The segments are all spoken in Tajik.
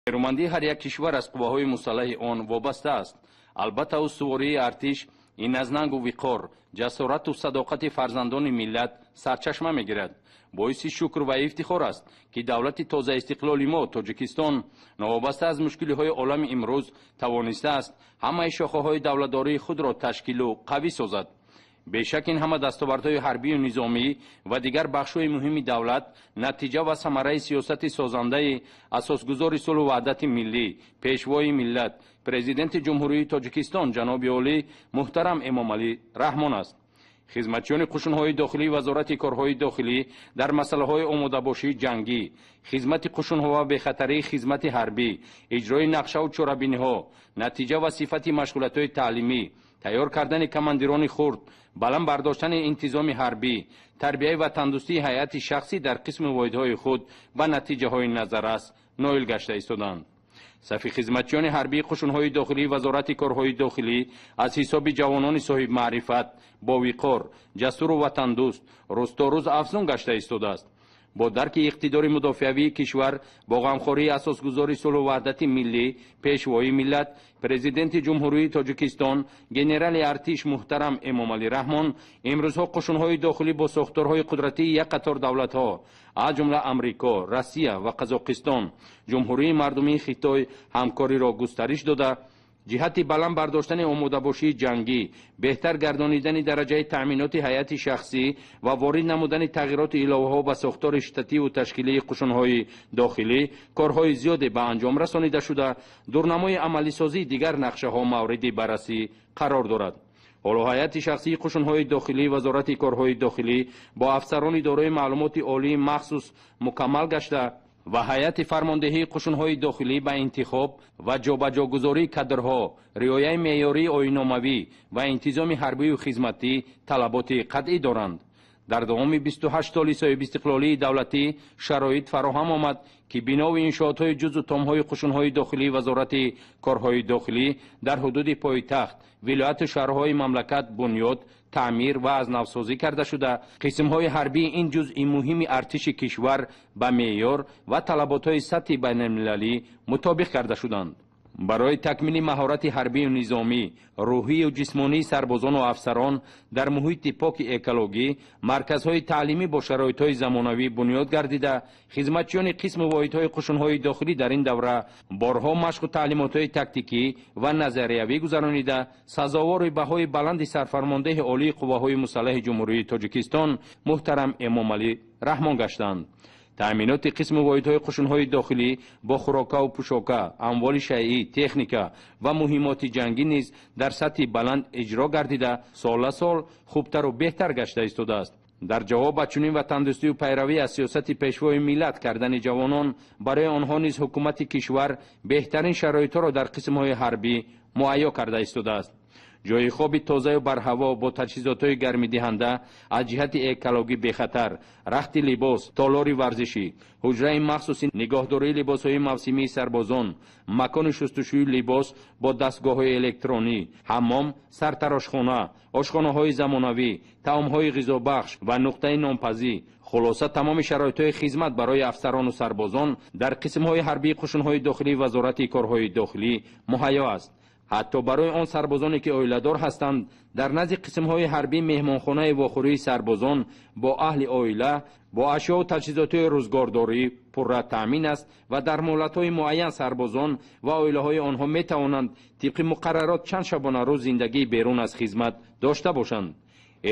Нерӯмандии ҳар як кишвар аз қувваҳои мусаллаҳи он вобаста аст. Албатта, устувории артиш ин аз нангу виқор, ҷасорату садоқати фарзандони миллат сарчашма мегирад. Боиси шукр ва ифтихор аст, ки давлати тозаистиқлоли мо, Тоҷикистон, новобаста аз мушкилиҳои олами имрӯз, тавонистааст ҳамаи шохаҳои давлатдории худро ташкилу қавӣ созад. Бешак, ин ҳама дастовардҳои ҳарбию низомӣ ва дигар бахшҳои муҳими давлат натиҷа ва самараи сиёсати созандаи асосгузори сулҳу ваҳдати миллӣ, пешвои миллат, Президенти Ҷумҳурии Тоҷикистон ҷаноби олӣ муҳтарам Эмомалӣ Раҳмон аст. Хизматчиёни қушунҳои дохилии Вазорати корҳои дохилӣ дар масъалаҳои омодабошии ҷангӣ, хизмати қушунҳо ва бехатарии хизмати ҳарбӣ, иҷрои нақшаву чорабиниҳо, натиҷа ва сифати машғулиятҳои таълимӣ, тайёр кардани командирони хурд, баланд бардоштани интизоми ҳарбӣ, тарбияи ватандӯстии ҳайати шахсӣ дар қисми воҳидҳои худ ба натиҷаҳои назаррас ноил гашта истоданд. Сафи хизматчиёни ҳарбии қушунҳои дохилии Вазорати корҳои дохилӣ аз ҳисоби ҷавонони соҳибмаърифат, бовиқор, ҷасуру ватандӯст рӯз то рӯз афзун гашта истодааст. Бо дарки иқтидори мудофиавии кишвар, бо ғамхории асосгузори сулҳу ваҳдати миллӣ, пешвои миллат, Президенти Ҷумҳурии Тоҷикистон, генерали артиш муҳтарам Эмомалӣ Раҳмон, имрӯзҳо қушунҳои дохилӣ бо сохторҳои қудратии як қатор давлатҳо, аз ҷумла Амрико, Россия ва Қазоқистон, Ҷумҳурии Мардумии Хитой ҳамкориро густариш дода, ҷиҳати баланд бардоштани омодабошии ҷангӣ, беҳтар гардонидани дараҷаи таъминоти ҳайати шахсӣ ва ворид намудани тағйироту иловаҳо ба сохтори штативу ташкилии қушунҳои дохилӣ корҳои зиёде ба анҷом расонида шуда, дурнамои амалисозии дигар нақшаҳо мавриди баррасӣ қарор дорад. Ҳоло ҳайати шахсии қушунҳои дохилии Вазорати корҳои дохилӣ бо афсарони дорои маълумоти олии махсус мукаммал гашта ва ҳайати фармондеҳии қушунҳои дохилӣ ба интихоб ва ҷобаҷогузории кадрҳо, риояи меъёрии оинномавӣ ва интизоми ҳарбию хизматӣ талаботи қатъӣ доранд. Дар давоми 28 соли соҳибистиқлолии давлатӣ шароит фароҳам омад, ки бинову иншоотҳои ҷузу томҳои қушунҳои дохилии Вазорати корҳои дохилӣ дар ҳудуди пойтахт, вилояту шаҳрҳои мамлакат бунёд, таъмир ва аз навсозӣ карда шуда, қисмҳои ҳарбии ин ҷузъи муҳими артиши кишвар ба меъёр ва талаботҳои сатҳи байналмилалӣ мутобиқ карда шуданд. Барои такмили маҳорати ҳарбию низомӣ, рӯҳию ҷисмонии сарбозону афсарон дар муҳити поки экологӣ марказҳои таълимӣ бо шароитҳои замонавӣ бунёд гардида, хизматчиёни қисму воҳидҳои қушунҳои дохилӣ дар ин давра борҳо машқу таълимотҳои тактикӣ ва назариявӣ гузаронида, сазовори баҳои баланди сарфармондеҳи олии қувваҳои мусаллаҳи Ҷумҳурии Тоҷикистон муҳтарам Эмомалӣ Раҳмон гаштанд. Таъминоти қисму воҳидҳои қушунҳои дохилӣ бо хӯрокаву пӯшока, амволи шайъӣ, техника ва муҳимоти ҷангӣ низ дар сатҳи баланд иҷро гардида, сола сол хубтару беҳтар гашта истодааст. Дар ҷавоб ба чунин ватандӯстию пайравӣ аз сиёсати пешвои миллат кардани ҷавонон, барои онҳо низ ҳукумати кишвар беҳтарин шароитҳоро дар қисмҳои ҳарбӣ муҳайё карда истодааст. Ҷойи хоби тозаю барҳаво бо таҷҳизотҳои гармидиҳанда, аз ҷиҳати экологӣ бехатар, рахти либос, толори варзишӣ, ҳуҷраи махсуси нигоҳдории либосҳои мавсимии сарбозон, макони шустушӯи либос бо дастгоҳҳои электронӣ, ҳаммом, сартарошхона, ошхонаҳои замонавӣ, таомҳои ғизобахш ва нуқтаи нонпазӣ, хулоса, тамоми шароитҳои хизмат барои афсарону сарбозон дар қисмҳои ҳарбии қушунҳои дохилии Вазорати корҳои дохилӣ муҳайё аст. Ҳатто барои он сарбозоне, ки оиладор ҳастанд, дар назди қисмҳои ҳарбӣ меҳмонхонаи вохӯрии сарбозон бо аҳли оила бо ашёву таҷҳизотҳои рӯзгордорӣ пурра таъмин аст ва дар муҳлатҳои муайян сарбозон ва оилаҳои онҳо метавонанд тибқи муқаррарот чанд шабонарӯз зиндагии берун аз хизмат дошта бошанд.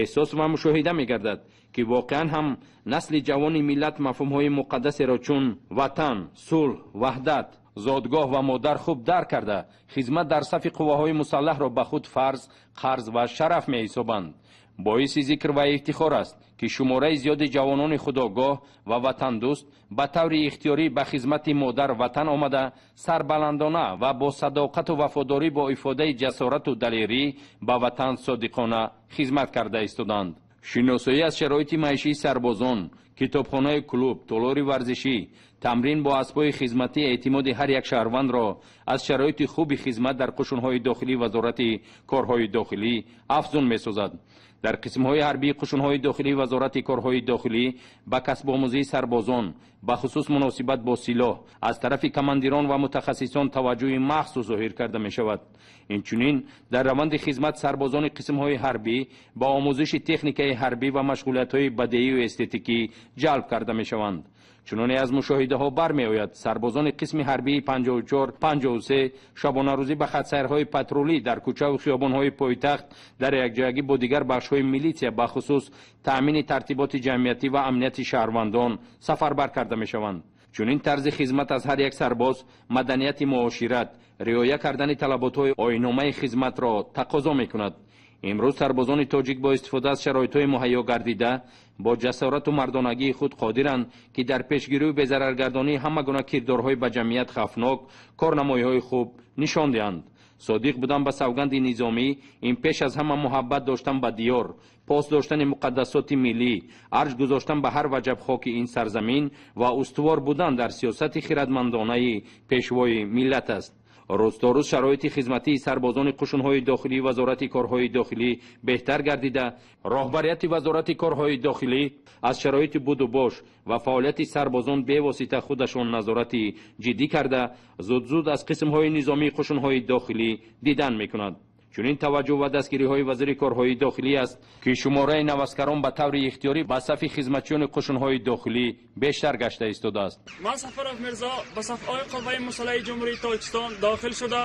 Эҳсос ва мушоҳида мегардад, ки воқеан ҳам насли ҷавони миллат мафҳумҳои муқаддасеро чун ватан, сулҳ, ваҳдат, зодгоҳ ва модар хуб дарк карда, хизмат дар сафи қувваҳои мусаллаҳро ба худ фарз, қарз ва шараф меҳисобанд. Боиси зикр ва ифтихор аст, ки шумораи зиёди ҷавонони худогоҳ ва ватандӯст ба таври ихтиёрӣ ба хизмати модар ватан омада, сарбаландона ва бо садоқату вафодорӣ, бо ифодаи ҷасорату далерӣ ба ватан содиқона хизмат карда истоданд. Шиносоӣ аз шароити маишии сарбозон, китобхонаи клуб, толори варзишӣ, Тамрин бо аспҳои хизматӣ эътимоди ҳар як шаҳрвандро аз шароити хуби хизмат дар қушунҳои дохилии Вазорати корҳои дохилӣ афзун месозад. Дар қисмҳои ҳарбии қушунҳои дохилии Вазорати корҳои дохилӣ ба касбомӯзии сарбозон, бахусус муносибат бо силоҳ, аз тарафи командирон ва мутахассисон таваҷҷӯҳи махсус зоҳир карда мешавад. Инчунин дар раванди хизмат сарбозони қисмҳои ҳарбӣ ба омӯзиши техникаи ҳарбӣ ва машғулиятҳои бадеию эстетикӣ ҷалб карда мешаванд. Чуноне аз мушоҳидаҳо бармеояд, сарбозони қисми ҳарбии 54-53 шабонарӯзӣ ба хатсайрҳои патрулӣ дар кӯчаву хиёбонҳои пойтахт дар якҷоягӣ бо дигар бахшҳои милитсия, бахусус таъмини тартиботи ҷамъиятӣ ва амнияти шаҳрвандон сафарбар карда мешаванд. Чунин тарзи хизмат аз ҳар як сарбоз маданияти муошират, риоя кардани талаботҳои оинномаи хизматро тақозо мекунад. Имрӯз сарбозони тоҷик бо истифода аз шароитҳои муҳайё гардида бо ҷасорату мардонагии худ қодиранд, ки дар пешгирию безараргардонии ҳама гуна кирдорҳои ба ҷамъият хавфнок корнамоиҳои хуб нишон диҳанд. Содиқ будан ба савганди низомӣ ин пеш аз ҳама муҳаббат доштан ба диёр, пос доштани муқаддасоти миллӣ, арҷ гузоштан ба ҳар ваҷаб хоки ин сарзамин ва устувор будан дар сиёсати хирадмандонаи пешвои миллат аст. Рӯз то рӯз шароити хизматии сарбозони қушунҳои дохилии Вазорати корҳои дохилӣ беҳтар гардида, роҳбарияти Вазорати корҳои дохилӣ аз шароити будубош ва фаъолияти сарбозон бевосита худашон назорати ҷиддӣ карда, зуд-зуд аз қисмҳои низомии қушунҳои дохилӣ дидан мекунад. Чунин таваҷҷӯҳ ва дастгириҳои вазири корҳои дохилӣ аст, ки шумораи наваскарон ба таври ихтиёрӣ ба сафи хизматчиёни қушунҳои дохилӣ бештар гашта истодааст. Ман Сафаров Мирзо ба сафҳои қувваи мусаллаҳи Ҷумҳурии Тоҷикистон дохил шуда,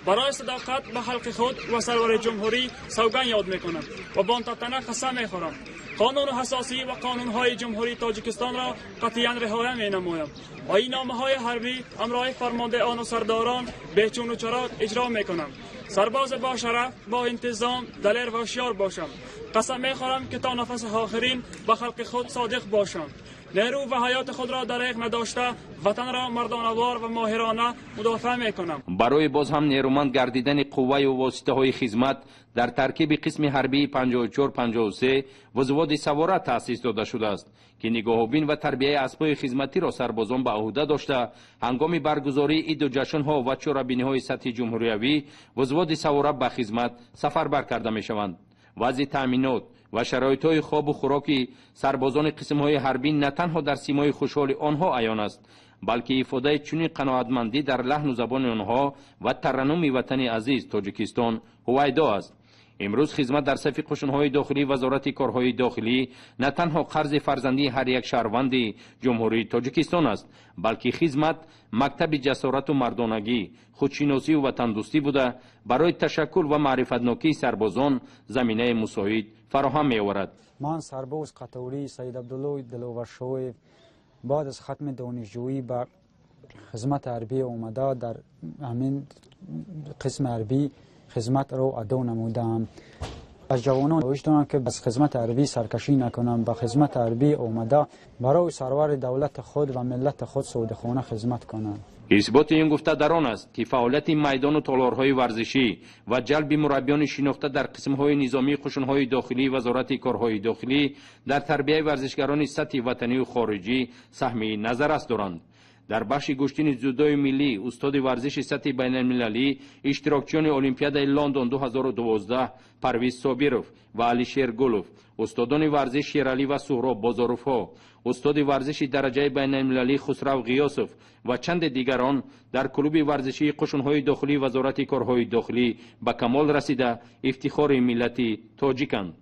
барои садоқат ба халқи худ ва сарвари ҷумҳурӣ савганд ёд мекунам ва бо тантана қасам мехӯрам. Қонуни асосӣ ва қонунҳои Ҷумҳурии Тоҷикистонро қатъиян риоя менамоям. Оинномаҳои ҳарбӣ ҳамроҳи фармондеҳон ва сардорон бечуну чаро иҷро мекунам. Сарбоз бо шараф, бо интизом, далер ва ҳушёр бошам. Қасам мехӯрам, ки то нафаси охирин ба халқи худ содиқ бошам. Нерӯ ва ҳаёти худро дареғ надошта, ватанро мардонавор ва моҳирона мудофиа мекунам. Барои боз ҳам нерӯманд гардидани қувваю воситаҳои хизмат дар таркиби қисми ҳарбии 54-53 взводи савора таъсис дода шудааст, ки нигоҳубин ва тарбияи аспҳои хизматиро сарбозон ба ӯҳда дошта, ҳангоми баргузории иду ҷашнҳо ва чорабиниҳои сатҳи ҷумҳуриявӣ взводи савора ба хизмат сафарбар карда мешаванд. Вазъи таъминот ва шароитҳои хобу хӯроки сарбозони қисмҳои ҳарбӣ на танҳо дар симои хушҳоли онҳо аён аст, балки ифодаи чунин қаноатмандӣ дар лаҳну забони онҳо ва тараннуми ватани азиз Тоҷикистон ҳувайдо аст. Имрӯз хизмат дар сафи қушунҳои дохилии Вазорати корҳои дохилӣ на танҳо қарзи фарзандии ҳар як шаҳрванди Ҷумҳурии Тоҷикистон аст, балки хизмат мактаби ҷасорату мардонагӣ, худшиносию ватандӯстӣ буда, барои ташаккул ва маърифатнокии сарбозон заминаи мусоид фароҳам меоварад. Ман сарбоз қаторӣ Саид Абдулло Диловаршоев баъд аз хатми донишҷӯӣ ба хизмати ҳарбӣ омада, дар ҳамин қисми ҳарбӣ хизматро адо намудаам. Аз ҷавонон хоҳиш дорам, ки аз хизмати ҳарбӣ саркашӣ накунанд, ба хизмати ҳарбӣ омада барои сарвари давлати худ ва миллати худ содиқона хизмат кунанд. Исботи ин гуфта дар он аст, ки фаъолияти майдону толорҳои варзишӣ ва ҷалби мураббиёни шинохта дар қисмҳои низомии қушунҳои дохилии Вазорати корҳои дохилӣ дар тарбияи варзишгарони сатҳи ватанию хориҷӣ саҳми назаррас доранд. Дар бахши гӯштини дзюдои миллӣ устоди варзиши сатҳи байналмилалӣ, иштирокчиёни Олимпиадаи Лондон 2012 Парвиз Собиров ва Алишер Гулов, устодони варзиш Шералӣ ва Суҳроб Бозоровҳо, устоди варзиши дараҷаи байналмилалӣ Хусрав Ғиёсов ва чанде дигарон дар клуби варзишии қушунҳои дохилии Вазорати корҳои дохилӣ ба камол расида, ифтихори миллати тоҷиканд.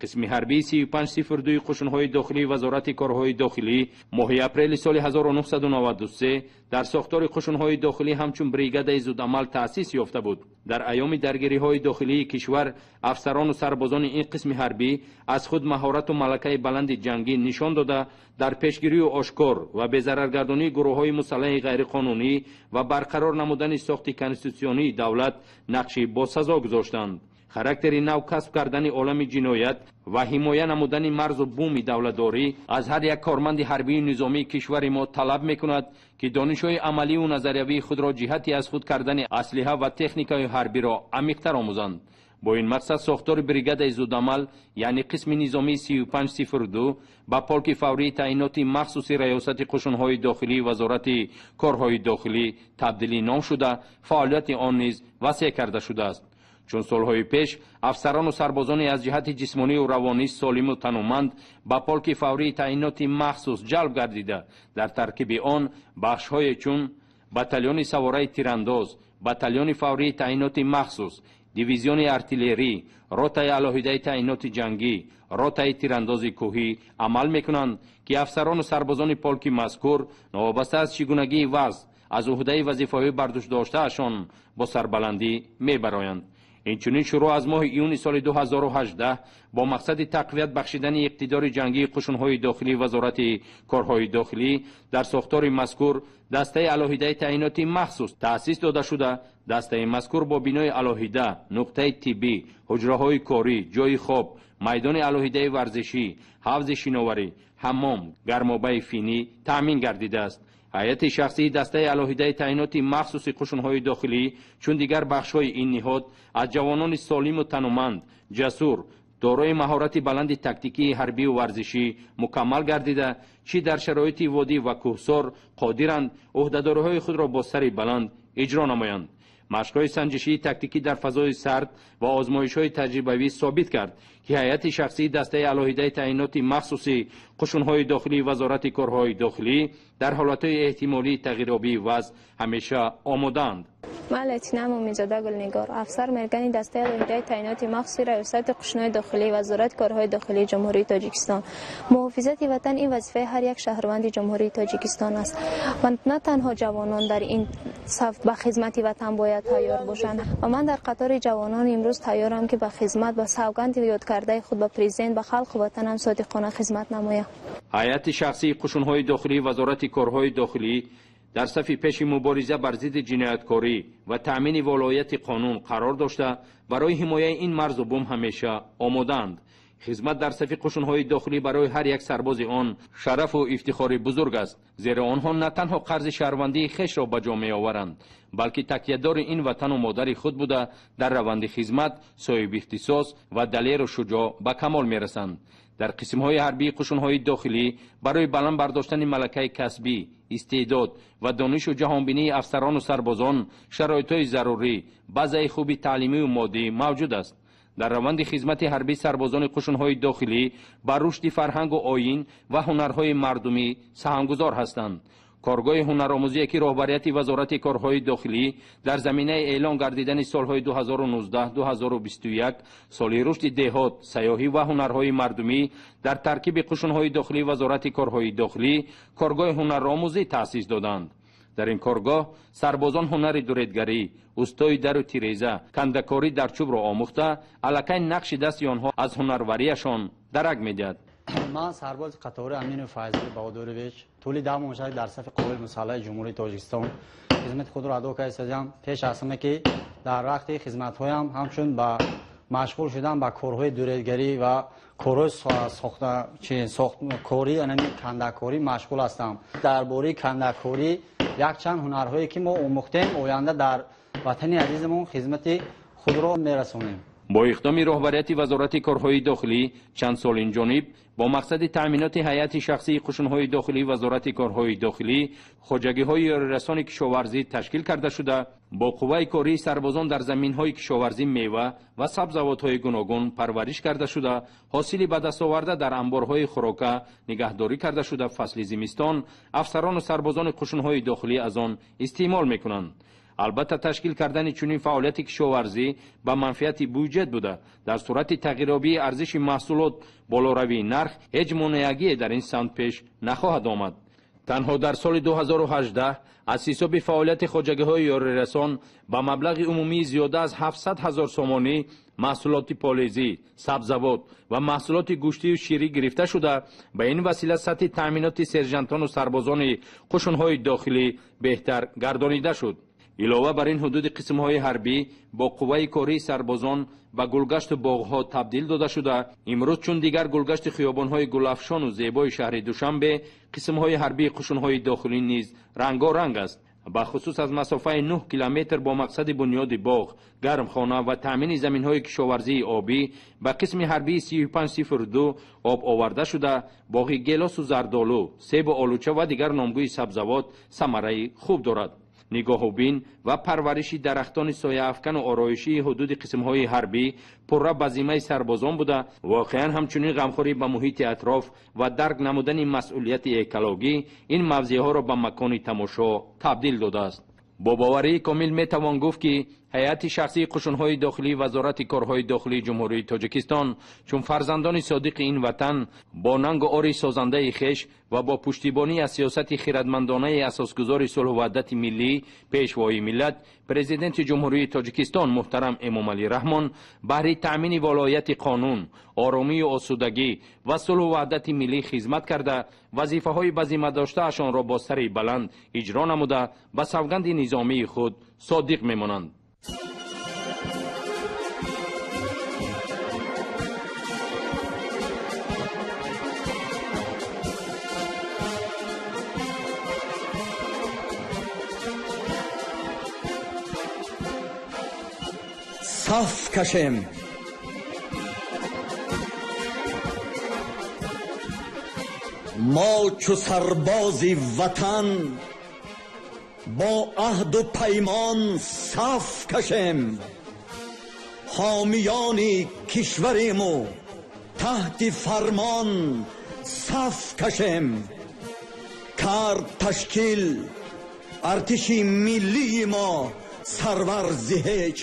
Қисми ҳарбии 3502 қушунҳои дохилии Вазорати корҳои дохилӣ моҳи апрели соли 1993 дар сохтори қушунҳои дохилӣ ҳамчун бригадаи зудамал таъсис ёфта буд. Дар айёми даргириҳои дохилии кишвар афсарону сарбозони ин қисми ҳарбӣ аз худ маҳорату малакаи баланди ҷангӣ нишон дода, дар пешгирию ошкор ва безараргардонии гурӯҳҳои мусаллаҳи ғайриқонунӣ ва барқарор намудани сохти конститутсионии давлат нақши босазо гузоштанд. Характери нав касб кардани олами ҷиноят ва ҳимоя намудани марзу буми давлатдорӣ аз ҳар як корманди ҳарбию низомии кишвари мо талаб мекунад, ки донишҳои амалию назариявии худро ҷиҳати аз худ кардани аслиҳа ва техникаи ҳарбиро амиқтар омӯзанд. Бо ин мақсад сохтори бригадаи зудамал, яъне қисми низомии 3502 ба полки фаврии таъиноти махсуси Раёсати қушунҳои дохилии Вазорати корҳои дохилӣ табдили ном шуда, фаъолияти он низ васеъ карда шудааст. Чун солҳои пеш афсарону сарбозони аз ҷиҳати ҷисмонию равонӣ солиму тануманд ба полки фаврии таъиноти махсус ҷалб гардида, дар таркиби он бахшҳое чун батальони савораи тирандоз, батальони фаврии таъиноти махсус, дивизиони артиллерӣ, ротаи алоҳидаи таъиноти ҷангӣ, ротаи тирандози кӯҳӣ амал мекунанд, ки афсарону сарбозони полки мазкур новобаста аз чӣ гунагии вазъ аз уҳдаи вазифаҳои бардӯшдоштаашон бо сарбаландӣ мебароянд. Инчунин шурӯъ аз моҳи июни соли 2018 бо мақсади тақвият бахшидани иқтидори ҷангии қушунҳои дохилии Вазорати корҳои дохилӣ дар сохтори мазкур дастаи алоҳидаи таъиноти махсус таъсис дода шуда, дастаи мазкур бо бинои алоҳида, нуқтаи тиббӣ, ҳуҷраҳои корӣ, ҷойи хоб, майдони алоҳидаи варзишӣ, ҳавзи шиноварӣ, ҳаммом, гармобаи финӣ таъмин гардидааст. Ҳайати шахсии дастаи алоҳидаи таъиноти махсуси қушунҳои дохилӣ, чун дигар бахшҳои ин ниҳод, аз ҷавонони солиму тануманд, ҷасур, дорои маҳорати баланди тактикии ҳарбию варзишӣ мукаммал гардида, чӣ дар шароити водӣ ва кӯҳсор қодиранд ӯҳдадориҳои худро бо сари баланд иҷро намоянд. Машқҳои санҷишии тактикӣ дар фазои сард ва озмоишҳои таҷрибавӣ собит кард, ки ҳайати шахсии дастаи алоҳидаи таъиноти махсуси қушунҳои дохилии Вазорати корҳои дохилӣ дар ҳолатҳои эҳтимолии тағйирёбии вазъ ҳамеша омодаанд. Ман лейтенант Муминзода Гулнигор, афсар мергани дастаи алоҳидаи таъиноти махсуси Раёсати қушунҳои дохилии Вазорати корҳои дохилии Ҷумҳурии Тоҷикистон. Муҳофизати ватан ин вазифаи ҳар як шаҳрванди Ҷумҳурии Тоҷикистон аст ва на танҳо ҷавонон дар ин саф ба хизмати ватан бояд тайёр бошанд ва ман дар қатори ҷавонон имрӯз тайёрам, ки ба хизмат, ба савганди ёдкардаи худ ба президент, ба халқу ватанам содиқона хизмат намоям. Ҳайати шахсии қушунҳои дохилии Вазорати корҳои дохилӣ дар сафи пеши мубориза бар зидди ҷинояткорӣ ва таъмини волояти қонун қарор дошта, барои ҳимояи ин марзу бум ҳамеша омодаанд. Хизмат дар сафи қушунҳои дохилӣ барои ҳар як сарбози он шарафу ифтихори бузург аст, зеро онҳо на танҳо қарзи шаҳрвандии хешро ба ҷо меоваранд, балки такядори ин ватану модари худ буда, дар раванди хизмат соҳиби ихтисос ва далеру шуҷоъ ба камол мерасанд. Дар қисмҳои ҳарбии қушунҳои дохилӣ барои баланд бардоштани малакаи касбӣ, истеъдод ва донишу ҷаҳонбинии афсарону сарбозон шароитҳои зарурӣ, базаи хуби таълимию моддӣ мавҷуд аст. Дар раванди хизмати ҳарбӣ сарбозони қушунҳои дохилӣ ба рушди фарҳангу оин ва ҳунарҳои мардумӣ саҳмгузор ҳастанд. Коргоҳи ҳунаромӯзие, ки роҳбарияти Вазорати корҳои дохилӣ дар заминаи эълон гардидани солҳои 2019-2021 соли рушди деҳот, сайёҳӣ ва ҳунарҳои мардумӣ дар таркиби қушунҳои дохилии Вазорати корҳои дохилӣ коргоҳи ҳунаромӯзӣ таъсис доданд. Дар ин коргоҳ сарбозон ҳунари дуредгарӣ, устои дару тиреза, кандакорӣ дар чӯбро омӯхта, аллакай нақши дасти онҳо аз ҳунарварияшон дарак медиҳад. Ман сарбози қатори Аминов Файзали Баҳодурович тӯли 10 моҳ шуд дар сафи қувваи мусаллаҳи Ҷумҳурии Тоҷикистон хизмати худро адо кардам. Пеш аз ҳама ки дар вақти хизматҳоям ҳамчун ба машғул шудан ба корҳои дуредгарӣ ва корҳои сохткорӣ, яъне кандакорӣ машғул ҳастам. Дар бораи кандакорӣ якчанд ҳунарҳое ки мо омӯхтем, оянда дар ватани азизамон хизмати худро мерасонем. Бо иқдоми роҳбарияти Вазорати корҳои дохилӣ чанд сол инҷониб бо мақсади таъминоти ҳайати шахсии қушунҳои дохилии Вазорати корҳои дохилӣ хоҷагиҳои ёрирасони кишоварзӣ ташкил карда шуда, бо қувваи кории сарбозон дар заминҳои кишоварзӣ мева ва сабзавотҳои гуногун парвариш карда шуда, ҳосили ба дастоварда дар анборҳои хӯрока нигаҳдорӣ карда шуда, фасли зимистон афсарону сарбозони қушунҳои дохилӣ аз он истеъмол мекунанд. Албатта, ташкил кардани чунин фаъолияти кишоварзӣ ба манфиати бюҷет буда, дар сурати тағйирёбии арзиши маҳсулот, болоравии нарх ҳеҷ монеагие дар ин самт пеш нахоҳад омад. Танҳо дар соли 2018 аз ҳисоби фаъолияти хоҷагиҳои ёрирасон ба маблағи умумии зиёда аз 700 ҳазор сомонӣ маҳсулоти полезӣ, сабзавот ва маҳсулоти гӯштию ширӣ гирифта шуда, ба ин васила сатҳи таъминоти сержантону сарбозони қушунҳои дохилӣ беҳтар гардонида шуд. Илова бар ин, ҳудуди қисмҳои ҳарбӣ бо қувваи кории сарбозон ба гулгашту боғҳо табдил дода шуда, имрӯз чун дигар гулгашти хиёбонҳои гулафшону зебои шаҳри Душанбе, қисмҳои ҳарбии қушунҳои дохилӣ низ рангоранг аст. Ба хусус аз масофаи 9 километр бо мақсади бунёди боғ, гармхона ва таъмини заминҳои кишоварзии обӣ ба қисми ҳарбии 3502 об оварда шуда, боғи гелосу зардолу, себу олуча ва дигар номгӯи сабзавот самараи хуб дорад. Нигоҳубин ва парвариши дарахтони сояафкану ороишии ҳудуди қисмҳои ҳарбӣ пурра ба зиммаи сарбозон буда, воқеан ҳамчунин ғамхорӣ ба муҳити атроф ва дарк намудани масъулияти экологӣ ин мавзеъҳоро ба макони тамошо табдил додааст. Бо боварии комил метавон гуфт, ки ҳайати шахсии қушунҳои дохилии Вазорати корҳои дохилии Ҷумҳурии Тоҷикистон чун фарзандони содиқи ин ватан бо нангу ори созандаи хеш ва бо пуштибонӣ аз сиёсати хирадмандонаи асосгузори сулҳу ваҳдати миллӣ, Пешвои миллат, Президенти Ҷумҳурии Тоҷикистон муҳтарам Эмомалӣ Раҳмон баҳри таъмини волояти қонун, оромию осудагӣ ва сулҳу ваҳдати миллӣ хизмат карда, вазифаҳои ба зимма доштаашонро бо сари баланд иҷро намуда, ба савганди низомии худ содиқ мемонанд. Саф кашем. Мо чу сарбози ватан бо аҳду паймон саф кашем. Ҳомиёни кишвариму таҳти фармон саф кашем. Кард ташкил артиши миллии мо сарвар зи ҳеҷ.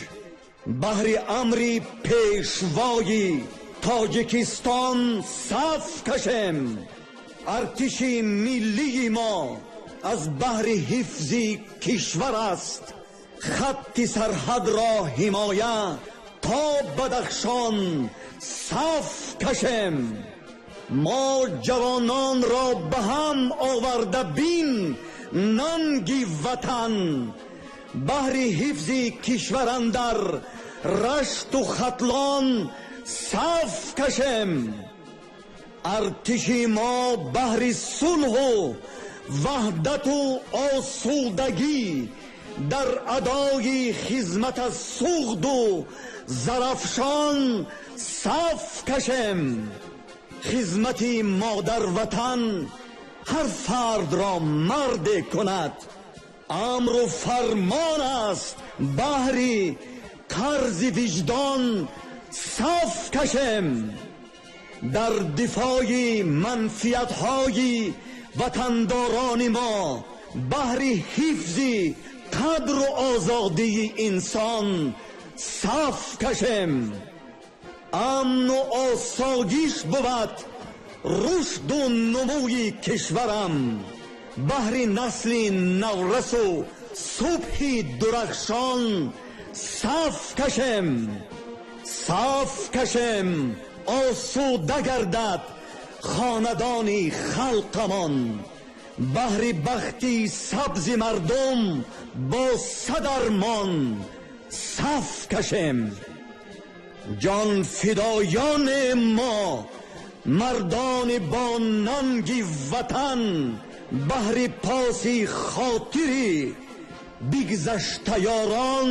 Баҳри амри пешвои Тоҷикистон саф кашем. Артиши миллии мо аз баҳри ҳифзи кишвар аст. Хатти сарҳадро ҳимоя то Бадахшон саф кашем. Мо ҷавононро ба ҳам оварда бин нанги ватан. Баҳри ҳифзи кишвар андар Рашту Хатлон саф кашем. Артиши мо баҳри сулҳу ваҳдату осудагӣ дар адои хизмат аз Суғду Зарафшон саф кашем. Хизмати модарватан ҳар фардро марде кунад. Амру фармон аст баҳри қарзи виҷдон саф кашем. Дар дифои манфиатҳои ватандорони мо баҳри ҳифзи қадру озодии инсон саф кашем. Амну осоиш бувад рушду нумӯи кишварам. Баҳри насли наврасу субҳи дурахшон саф кашем. Саф кашем, осуда гардад хонадони халқамон. Баҳри бахти сабзи мардум бо садармон саф кашем. Ҷонфидоёни мо мардони бо нанги ватан баҳри поси хотири бигзаштаёрон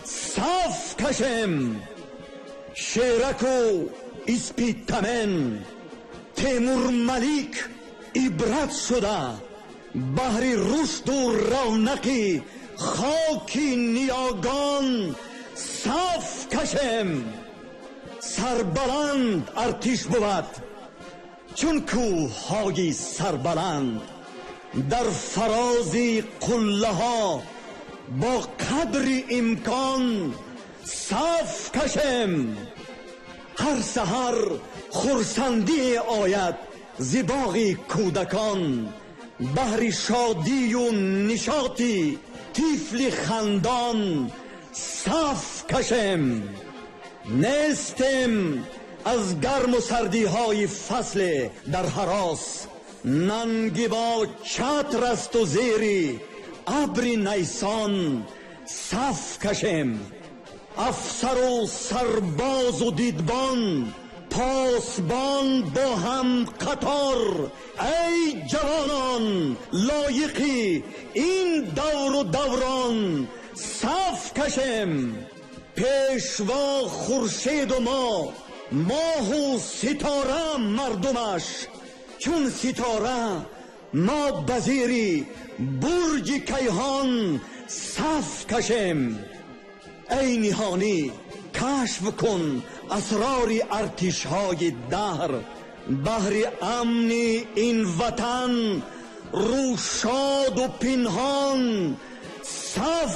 саф кашем. Шераку Испитамен, Темурмалик ибрат шуда баҳри рушду равнақи хоки ниёгон саф кашем. Сарбаланд артиш бувад чун кӯҳҳои сарбаланд. Дар фарози қуллаҳо бо қадри имкон саф кашем. Ҳар саҳар хурсандӣ ояд зи боғи кӯдакон. Баҳри шодию нишоти тифли хандон саф кашем. Нестем аз гарму сардиҳои фасле дар ҳарос. Нанги бо чатр асту зери абри найсон саф кашем. Афсару сарбозу дидбон, Посбон бо ҳам қатор. Эй ҷавонон, лоиқи ин давру даврон, саф кашем. Пешво хуршеду мо, моҳу ситора мардумаш чун ситора, мо ба зери бурҷи кайҳон саф кашем. Эй ниҳонӣ, кашф кун асрори артишҳои даҳр, баҳри амни ин ватан рӯшоду пинҳон саф.